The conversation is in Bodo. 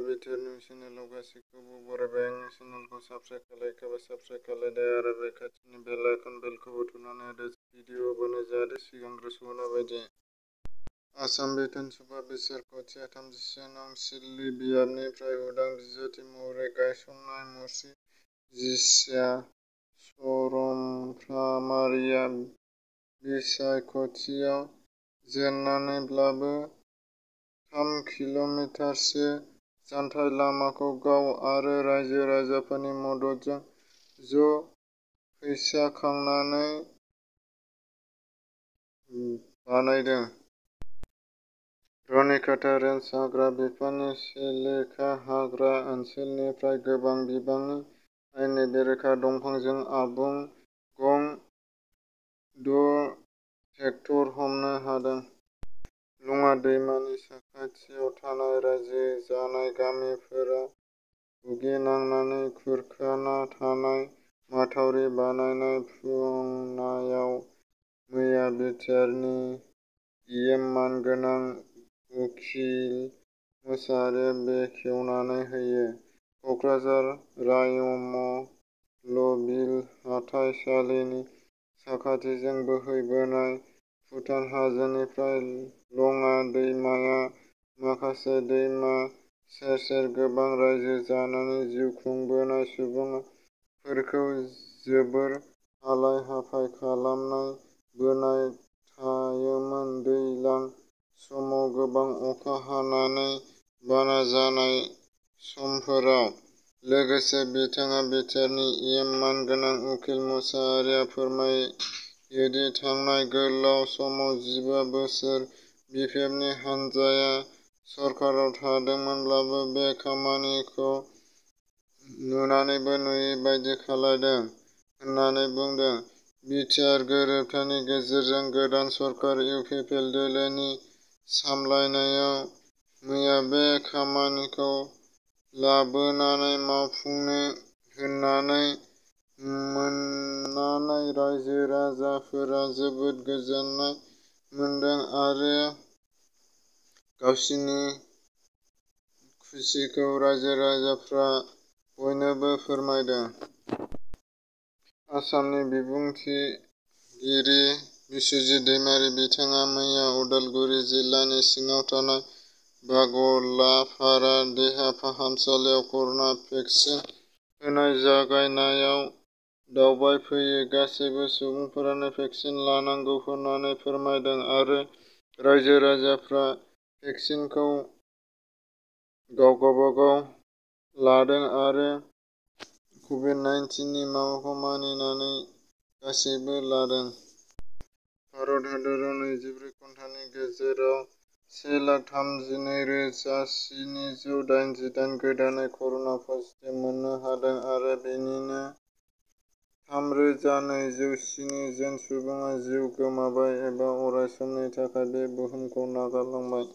बिथोरनि चेनेलाव गासैखौबो बरायबाय। आंनि चेनेलखौ साबस्क्राइब खालायदो आरो बे खाथिनि बेल आइकन बेलखौबो थुनानै होदो भिडिअ बानाय जाहाथे सिगांग्रो सहरनाय बायदि। आसाम बिधान सभा बिसायख'थिया 37 नं सिडली बियाबनिफ्राय उदां बिजाथि महरै गायसननाय मुस्रि जिस्या चरमफ्रामारिया बिसायख'थियाव जेननानैब्लाबो 3 किल'मिटारसो जानथाय लामाखौ गाव आरो रायजो राजाफोरनि मददजों ज' फैसा खांनानै बानायदों। रुनिकाटा रेन्ज हाग्रा बिफाननि सेलेखा हाग्रा ओनसोलनिफ्राय गोबां बिबांनि आयेननि बेरेखा दंफांजों आबुं गं 6 हेक्टर हमनो हादों। लङा दैमानि साखाथियाव थानाय रायजो जानाय गामिफोरा भुगिनांनानै खुरखाना थानाय माथावरि बानायनाय फुंनायाव मैया बिटिआरनि इएम मानगोनां उखिल मोसाहारिया बेखेवनानै होयो। कक्राझार रायम'लबिल हाथाइसालिनि साखाथिजों बोहैबोनाय भुटान हाजोनिफ्राय लङा दैमाया माखासे दैमा सेर सेर गोबां रायजो जानानै जिउ खुंबोनाय सुबुंफोरखौ जोबोर हालाय हाफाय खालामना बोनाय थायोमोन। दैज्लां समाव गोबां अखा हानानै बाना जानाय समफोराव। लोगोसे बिथाङा बिटिआरनि इएम मानगोनां उखिल मोसाहारिया फोरमायोदि थांनाय गोलाव समाव 15 बोसोर बिपिएफनि हानजाया सरकाराव थादोंमोनब्लाबो बे खामानिखौ नुनानैबो नुयि बायदि खालामदों होननानै बुंदों। बिटिआर गोरोबथानि गेजेरजों गोदान सरकार इउपिपिएल दोलोनि सामलायनायाव मैया बे खामानिखौ लाबोनानै मावफुंनो होनानै मोननानै रायजो राजाफोरा जोबोद गोजोननाय मोनदों आरो गावसिनि खुसिखौ रायजो राजाफ्रा बयनोबो फोरमायदों। आसामनि बिबुंथिगिरि बिस्वजित दैमारी बिथाङा मैया उदालगुरि जिल्लानि सिङाव थानाय बागलापारा देहा फाहामसालियाव कर'ना भेक्सिन होनाय जागायनायाव दावबायफैयो। गासैबो सुबुंफोरानो भेक्सिन लानांगौ होननानै फोरमायदों आरो रायजो राजाफ्रा भेक्सिनखौ गावबागाव लादों आरो कभिड-19 नि माबाखौ मानिनानै गासैबो लादों। भारत हादराव 24 घन्टानि गेजेराव 1,32,788 गोदानै कर'ना पजिटिभ मोननो हादों आरो बेनिनो 3,207 जन सुबुङा जिउ गोमाबाय एबा अरायसमनि थाखाय बे बुहुमखौ नागारलांबाय।